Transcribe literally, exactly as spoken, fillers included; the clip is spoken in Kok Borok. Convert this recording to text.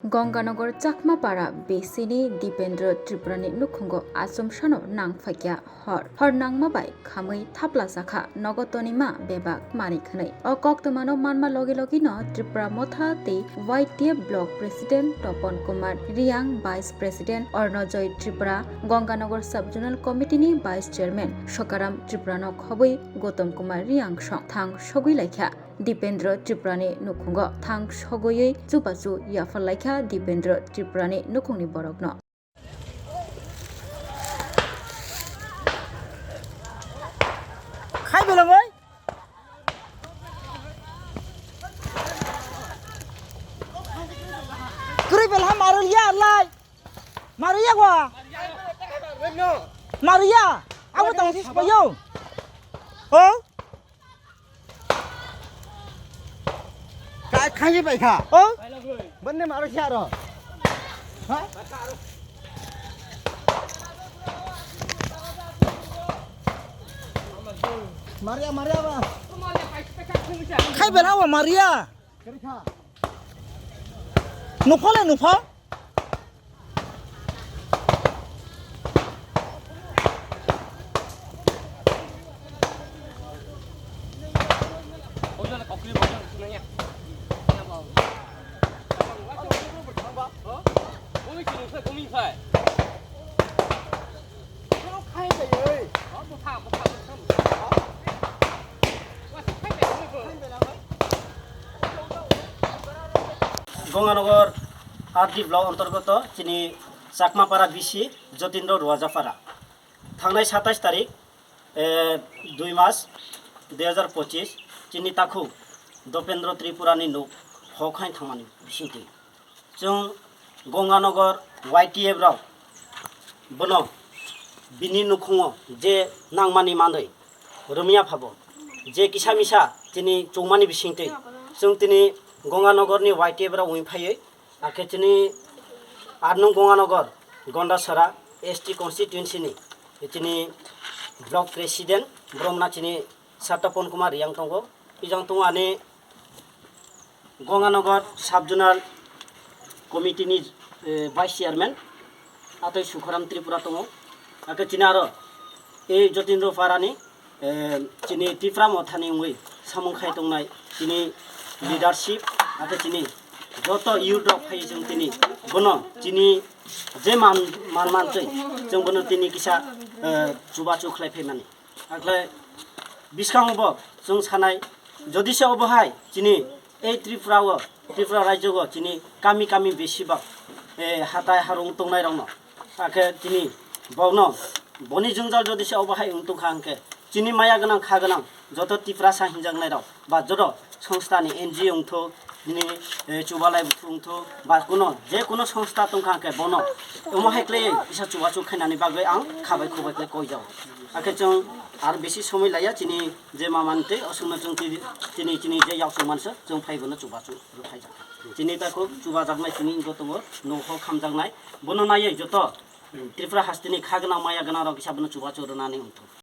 Gonganagar Chakmapara B C ni Dipendra Tripurani nukhungo achomsano nang phaikya hor. Hor nangma bai khamwi thaplajakha nogo tonima bebak manwi khwnwi. O koktwmano manma logi logino Tripura Motha tei Y T F Block President Topon Kumar Riang, Vice President Arnojoy Tripura, Gonganagar Sub Zonal Committee ni Vice Chairman Sokaram Tripurano khobwi Gautam Kumar Riang song thang sogwi laikha. Dipendra Tripurani nukhungo thang sogwi chubachu yaphar laikha Dipendra Tripurani nukhungni borokno. Khai belong oi. Kuri belha marulia lai. Marulia gua. Marulia. Aku tang sis payo. Oh. Kai khai bai kha. Oh. Benne marulia ro. Ha? Maria, Maria ba. Khai bela wa Maria. Nupho le nupho. Gonganagar R D block antargoto chini Chakmapara B C Jotindra Ruajapara. Thangnai satais tarik, eh, dui mas dui hazar pochis, chini takhuk Dopendra Tripurani nuk hok hai thangmani bisingtwi. Chwng Gonganagar Y T F rok bono bini nukhungo je nangmani manwi rwmya phabo, je kisa misa tini chukmani bisingtwi chwng tini Gonganagarni Y T F rok wng phaiwi, akhe chini ar nung Gonganagar Gondasara S T constituency ni chini block president boromna chini Satapon Kumar Riang tongo. Ijang tongo ani Gonganagar Sub Zonal Committee ni, eh, Vice Chairman atoi Sukharam Tripura tongo. Ake chini aro e Jotindra Parani, eh, chini Tipra Mothani wngwi samung khai tongnai chini leadership ake chini joto youth rok phai chwng tini bono chini je man, man mantwi chwng bono tini kisa, eh, chubachu khlai phaimani. Akhlai bwskango bo chwng sanai, jodi se obo hai chini ei Tripura o, Tripura rajyo o chini kami kami besi bak, eh, hatai harung tongnai rokno, akhe chini bokno boni jwngjal jodi se obo hai wng tongkha hwnkhe chini maya gwnang kha gwnang joto Tiprasa hinjaknai rok ba joto songstha ni N G O wngthok, nini, eh, chubalai buthung wngthok, ba kuno, je kuno songstha tongkha hwnkhe bono omo hai khlaiwi kisa chubachu khainani bagwi ang khabai khubai khlai koijago. Hakhe chwng ar bisi somoi laiya, chini je mamani tei osongno chwng tini, chini, chini je yaksong mansa chwng phaibono chubachu rwphaijak. Chini takhuk chubajaknai chini wngkha tongo, nohor khamjaknai. Bono naiwi joto Tripura hasteni kha gwnang maya gwnang rok kisa bono chubachu rwnani wngthok.